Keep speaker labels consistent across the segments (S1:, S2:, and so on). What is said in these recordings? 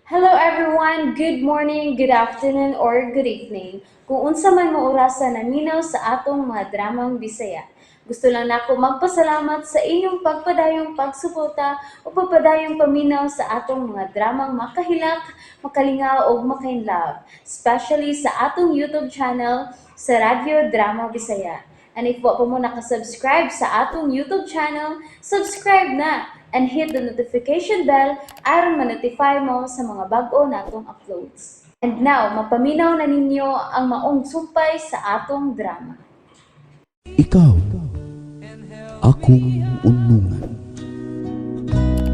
S1: Hello everyone! Good morning, good afternoon, or good evening. Kung unsa man mo orasa naminaw sa atong mga dramang Bisaya. Gusto lang nako magpasalamat sa inyong pagpadayong pagsuporta o pagpadayong paminaw sa atong mga dramang makahilak, makalingaw ug makainlove, especially sa atong YouTube channel sa Radyo Drama Bisaya. And if wa pa mo nakasubscribe sa atong YouTube channel, subscribe na and hit the notification bell aron ma-notify mo sa mga bag-o natong uploads. And now, mapaminaw na ninyo ang maong sumpay sa atong drama.
S2: Ikaw, akong unungan.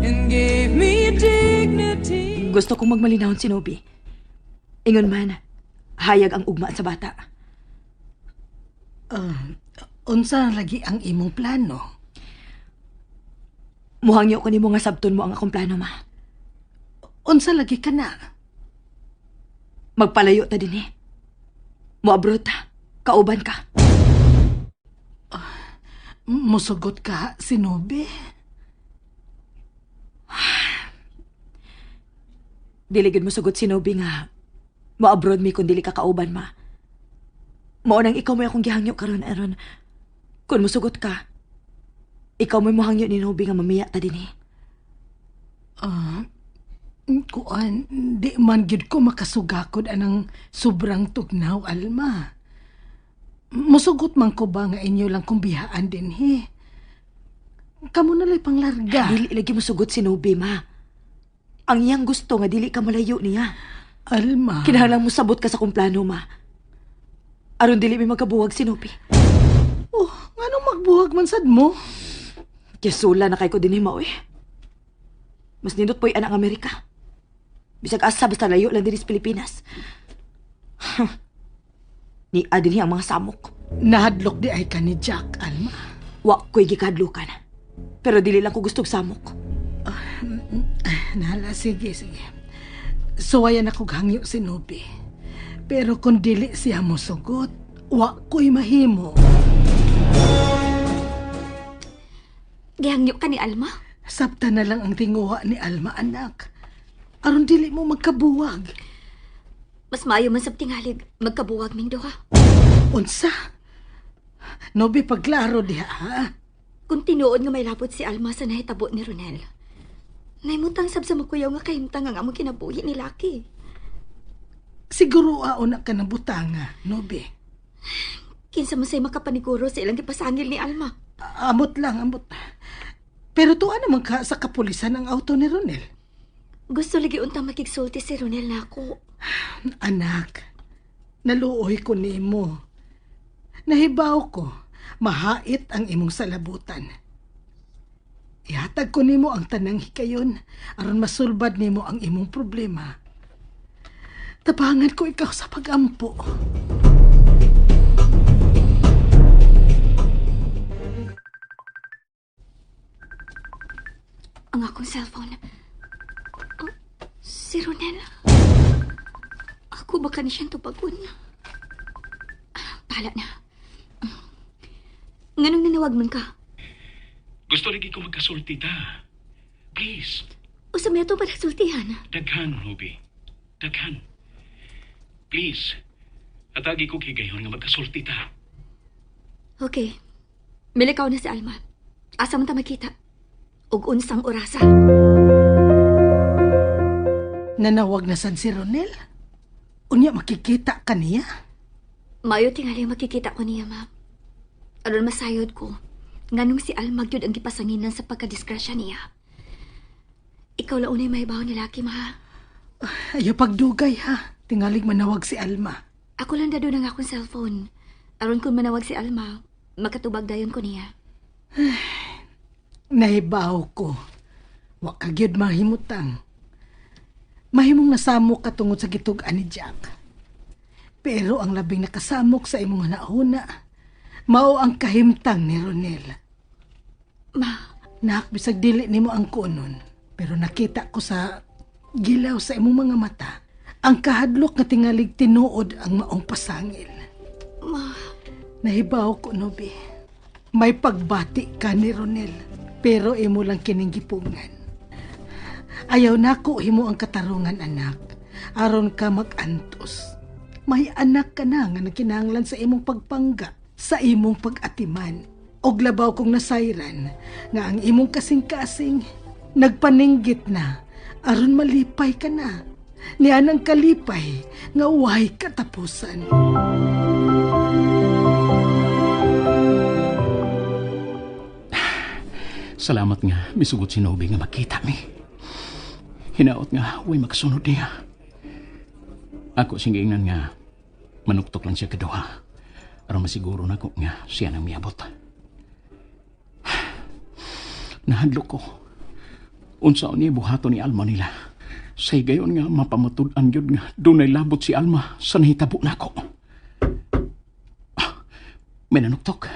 S3: And gave me dignity.
S4: Gusto kong magmalinahon si Nobi. Ingon man, hayag ang ugma sa bata.
S5: Unsa na lagi ang imong plano?
S4: Muhangyo ko nimo nga sabton mo ang akong plano, ma.
S5: Unsa lagi ka na?
S4: Magpalayo ta din eh. Moabroad ta. Kauban ka.
S5: Musugot ka, sinubi.
S4: Dili gid mo sugot si Nobi nga moabroad mi kun dili ka kauban, ma. Mao nang ikaw may akong gihangyo karon aron kun mosugot ka. Ikaw may mohangyo ni Nobi nga mamiya ta din eh.
S5: Ah, kuan, di man gid ko makasugakod anang sobrang tugnaw, Alma. Musugot man ko ba nga inyo lang kung bihaan din, he? Kamo na lay panglarga.
S4: Dili lagi mosugot si Nobi, ma. Ang iyang gusto nga dili ka malayo niya.
S5: Alma.
S4: Kinahanglan mo sabot ka sa kong plano, ma. Aron dili mi magkabuwag si Nobi.
S5: Oh, nganong magbuhag man sad mo?
S4: Kisula na kay ko dinhi ma, oy. Mas nindot po'y anak Amerika. Bisag asa basta layo lang dinhi sa Pilipinas. Ni dinhi ang mga samok.
S5: Nahadlok di ay ka ni Jack, Alma.
S4: Wa ko'y gikadlukan. Pero dili lang ko gustog samok.
S5: Nala, sige, sige. Suwayan ako hangyo si Nobi. Pero kung dili siya mosugot, wa ko'y mahimo.
S6: Gihangyo ka ni Alma?
S5: Sabta na lang ang tinguha ni Alma, anak. Aron dili mo magkabuwag.
S6: Mas maayo man sa tingalig, magkabuwag ming duha.
S5: Unsa? Nobi, pagklaro diha, ha?
S6: Kung tinuod nga may labot si Alma sa nahitabo ni Ronel, naimutang sab sa makuyaw nga kahimtang ang among kinabuhi ni Lucky.
S5: Siguro aon na ka ng butanga, Nobi.
S6: Kinsa man say makapaniguro sa ilang gipasangil ni Alma.
S5: Amot lang, amot. Pero tuwa naman ka sa kapulisan ang auto ni Ronel.
S6: Gusto lagi untang makigsulti si Ronel nako.
S5: Anak, naluoy ko nimo. Nahibaw ko, mahait ang imong salabutan. Ihatag ko nimo ang tanang hikayon aron masulbad nimo ang imong problema. Tabangan ko ikaw sa pagampo.
S6: Ang akong cellphone. Oh, si Ronel. Ako baka ni siyang tubagon. Ah, bahala na. Nganong nanawag man ka?
S7: Gusto lagi ko magkasulti ta. Please,
S6: Usa may atong panagsultihan.
S7: daghan, Ruby. Daghan. Please, atagi ko higayon nga magkasulti ta.
S6: Okay. Milikaw na si Alma. Asa man ta makita? Ug unsang orasa.
S5: Nanawag na sad si Ronel. Unya makikita ka niya?
S6: Mayo tingali makikita ko niya, ma'am. Aron masayod ko. Nganong si Alma gyud ang gipasanginan sa pagkadisgrasya niya. Ikaw la unay mahibaw ni Lucky, ma.
S5: Ayaw pagdugay ha. Tingalig manawag si Alma.
S6: Ako lang dado ng akong cellphone. Aron kung manawag si Alma, makatubag dayon ko niya.
S5: Nahibaw ko. Wa ka gyud mahimutang. Mahimong nasamok ka tungod sa gitug-an ni Jack. Pero ang labing nakasamok sa imong huna mao ang kahimtang ni Ronel.
S6: Ma,
S5: Nak, bisag dili nimo ang kunon, pero nakita ko sa gilaw sa imong mga mata ang kahadlok nga tingalig tinuod ang maong pasangil.
S6: ma,
S5: Nahibaw ko, Nobi. May pagbati ka ni Ronel, pero imo lang kining gipungan. Ayaw nako himo ang katarungan, anak. Aron ka magantos. May anak ka na nga nagkinahanglan sa imong pagpangga, sa imong pag-atiman. Og labaw kong nasayran nga ang imong kasing-kasing nagpaninggit na aron malipay ka na. Niyan ang kalipay nga uway katapusan.
S7: Salamat nga, misugot si Nobi nga makita mi. Hinaot nga, way makasunod niya. Ako sing giingnan nga, manuktok lang siya kaduha. Aron masiguro na ko nga siya nang miabot. Nahadlok ko. Unsa ni buhaton ni Alma nila. Sa higayon nga mapamatud-an gyud nga dunay labot si Alma sa nahitabo nako. Ah, may nanuktok.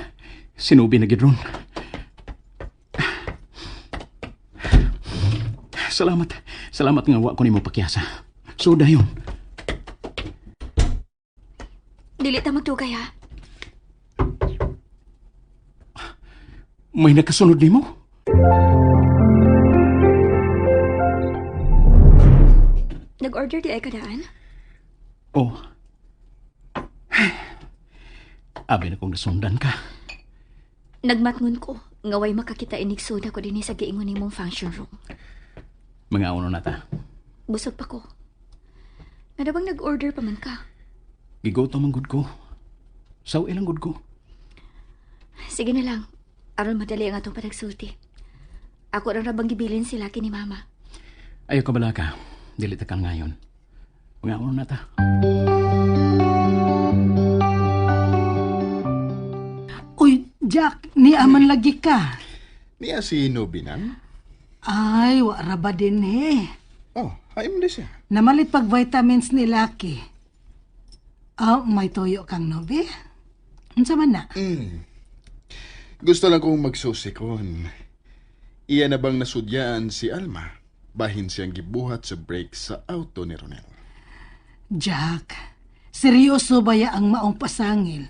S7: Sinubi na gyud ron. Salamat. Salamat nga wa ko nimo pakyasa. So dayon.
S6: Dili ta magdugay ha.
S7: May nakasunod nimo?
S6: Nag-order di ay kadaan?
S7: Oh. Abi na kong nasundan ka.
S6: Nagmatngon ko. Nga way makakita inigsoda ko dinhi sa giingon nimong function room.
S7: Mga uno na ta.
S6: Busog pa ko. Nga bang nag-order pa man ka?
S7: Gigoto man gud ko. Saw ilang gud ko.
S6: Sige na lang. Aron madali ang atong panagsulti. Ako ra bang gibilin sila kini mama.
S7: Ayaw ka bala ka. Dili ta ka ngayon. Mga uno na ta.
S5: Uy, Jack, niaman lagi ka.
S8: Niya si Nobi nang?
S5: Ay, wa ra ba din eh.
S8: Oh, ay mo siya.
S5: Namalit pag vitamins ni Lucky. Ah, may tuyo kang nobi? Unsa man na?
S8: Gusto lang kong magsusikon. Iya na bang nasudyaan si Alma? Bahin siyang gibuhat sa break sa auto ni Ronel.
S5: Jack, seryoso ba ya ang maong pasangil?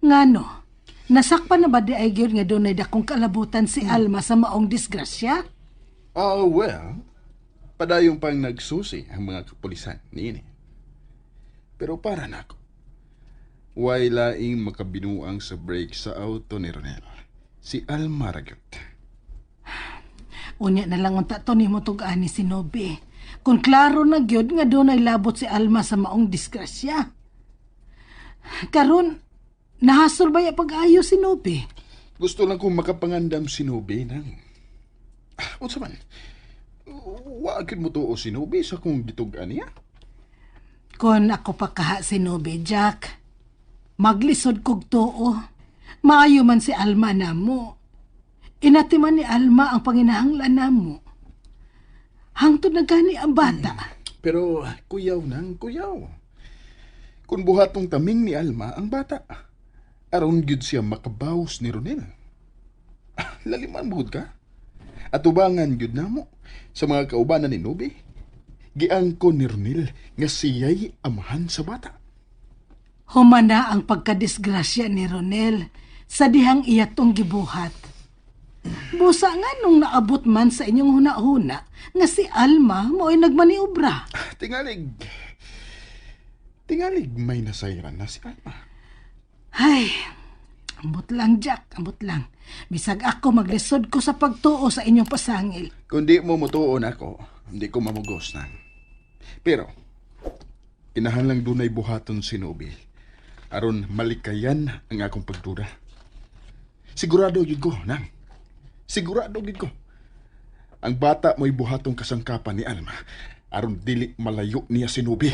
S5: Ngano, nasakpan na ba di ay gyud nga dunay dakong kalabutan si Alma sa maong disgrasya?
S8: Oh, well, padayon pang nagsusi ang mga kapulisan niini. Pero para nako, way laing makabinuang sa break sa auto ni Ronel. Si Alma Ragyot.
S5: Unya na lang unta to nimo tug-an ni si Nobi. Kung klaro na gyud nga dunay labot si Alma sa maong disgrasya. Karon, nahasol ba ya pag-ayo si Nobi?
S8: Gusto lang kong makapangandam si Nobi nang. Ah, unsa man? Wa gyud mo tuo si Nobi sa kung gitug-an niya.
S5: Kon ako pa kaha si Nobi, Jack. Maglisod kog tuo. Maayo man si Alma namo. Inati man ni Alma ang panginahanglan namo. Hangtod na gani ang bata.
S8: Pero kuyaw nang kuyaw. Kung buhatong taming ni Alma ang bata, aron gyud siya makabaws ni Ronel. Ah, laliman bugod ka. Atubangan gyud namo sa mga kaubanan ni Nobi. Giangko ni Ronel nga siya'y amahan sa bata.
S5: Humana ang pagkadisgrasya ni Ronel sa dihang iya tong gibuhat. Busa nga nung naabot man sa inyong huna-huna nga si Alma mo'y nagmaniobra.
S8: Tingalig. Tingalig may nasayran na si Alma.
S5: Ay, ambot lang Jack, ambot lang. Bisag ako maglisod ko sa pagtuo sa inyong pasangil.
S8: Kung di mo mutuon ako, hindi ko mamugos na. Pero, kinahanglang dunay buhaton si Nobi. Aron malikayan ang akong pagduda. Sigurado gyud ko, nang. Sigurado gyud ko. Ang bata mo'y buhatong kasangkapan ni Alma. Aron dili malayo niya si Nobi.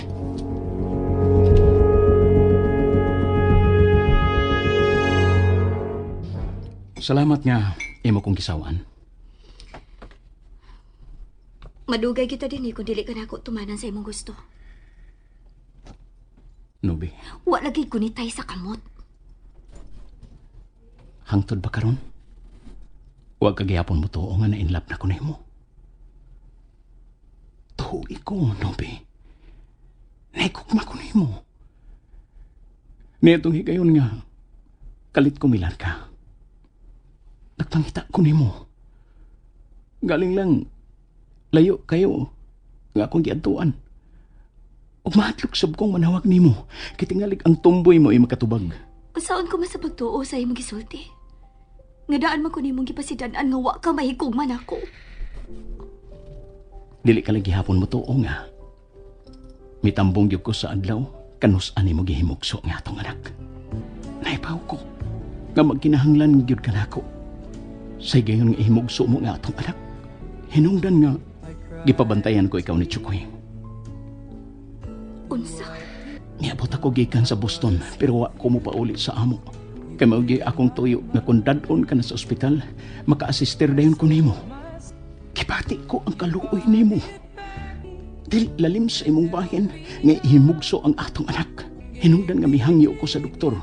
S7: Salamat nga imo kong gisawan.
S6: Madugay kita din eh kung dili ka nako tumanan sa imong gusto.
S7: Nobi,
S6: Wa lagi gunitay sa kamot.
S7: hangtod ba karon? Wa ka gihapon mo tuo nga na-inlove na ko nimo. Tuo ko, Nobi. Naikugma ko nimo. Niitong higayon nga, kalit ko milan ka. Nagpangita ko nimo. Galing lang, Layo kayo nga akong giadtuan. Ug mahadlok sab kong manawag nimo. Kay tingalig ang tumboy mo ay makatubag.
S6: Unsaon ko man sa pagtuo sa imong gisulti? Nga daan man ko nimong gipasidan-an nga wa ka mahigugma nako.
S7: Dili ka lang gihapon mo tuo nga. Mitambong gyud ko sa adlaw kanus-an nimo gihimugso nga atong anak. Naipaw ko nga magkinahanglan gyud ka nako. Sa higayon nga ihimugso mo nga atong anak. Hinungdan nga gipabantayan ko ikaw ni Chukoy.
S6: Unsa?
S7: Niabot ako gikan sa Boston pero wa ko mo pauli sa amo. Kay mao gyud akong tuyo nga kung dad-on ka na sa ospital, maka-assister dayon ko nimo. Gibati ko ang kaluoy nimo. Dili lalim sa imong bahin nga ihimugso ang atong anak. Hinungdan nga mihangyo ko sa doktor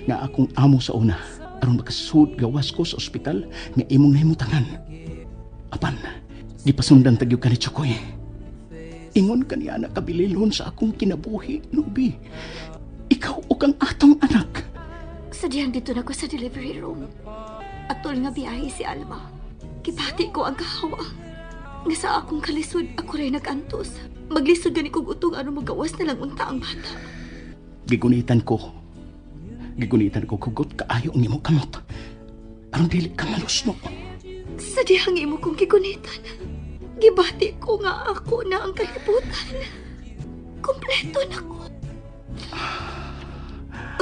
S7: nga akong amo sa una aron makasud gawas ko sa ospital nga imong nahimutangan. Apan, gipasundan ta gyud ka ni Chokoy. Ingon kaniya na kabililhon sa akong kinabuhi, Nubi. Ikaw ug ang atong anak.
S6: Sa diyang dito na ko sa delivery room. Atol nga biyahe si Alma. Gibati ko ang kahawa. Nga sa akong kalisod, ako rin nag-antos. Maglisod gani kog utong aron magawas na lang unta ang bata.
S7: Gigunitan ko. Gigunitan ko kugot kaayo ang imong kamot. Aron dili ka malusno.
S6: Sa dihang imo kong gigunitan. Gibati ko nga ako na ang kalibutan. Kompleto na ko.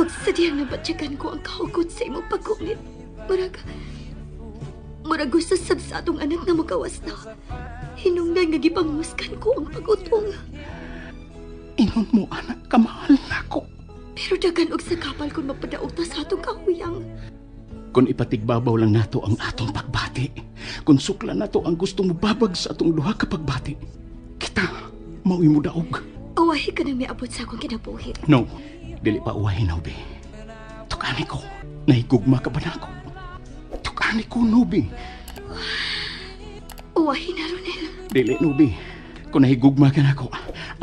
S6: Ug sa dihang nabatyagan ko ang kahugot sa imong paggunit. Murag gusto sab sa atong anak na magawas na. Hinungdan nga gipangmuskan ko ang pag-utong.
S7: Ingon mo anak kamahal nako.
S6: Pero dagan og sa kapal kung mapadaog ta sa atong kahuyang.
S7: Kung ipatigbabaw lang nato ang atong pagbati, kung sukla nato ang gustong mubabag sa atong duha ka pagbati, kita mao'y mudaog.
S6: Awahi ka nang miabot sa akong kinabuhi.
S7: No, dili pa uwahin, Nobi. Tukani ko, nahigugma ka ba nako? Tukani ko, Nobi.
S6: Uwahi na, Ronel.
S7: Dili, Nobi. Kung nahigugma ka nako,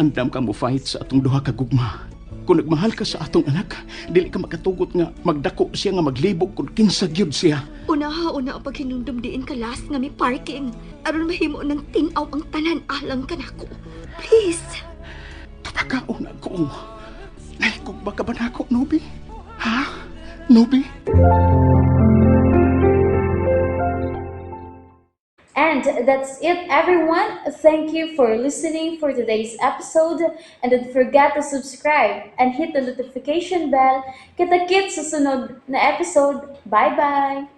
S7: andam ka mo fight sa atong duha ka gugma. Kung nagmahal ka sa atong anak, dili ka makatugot nga magdako siya nga maglibog kung kinsa gyud siya.
S6: Unaha una ang paghinumdum diin ka last nga may parking. Aron mahimo ng tinaw ang tanan alang kanako. Please.
S7: Tupakaon ako. Nahigugma ka ba nako, Nobi? Ha? Nobi?
S1: And that's it, everyone. Thank you for listening for today's episode. And don't forget to subscribe and hit the notification bell. Kita-kits sa sunod na episode. Bye-bye!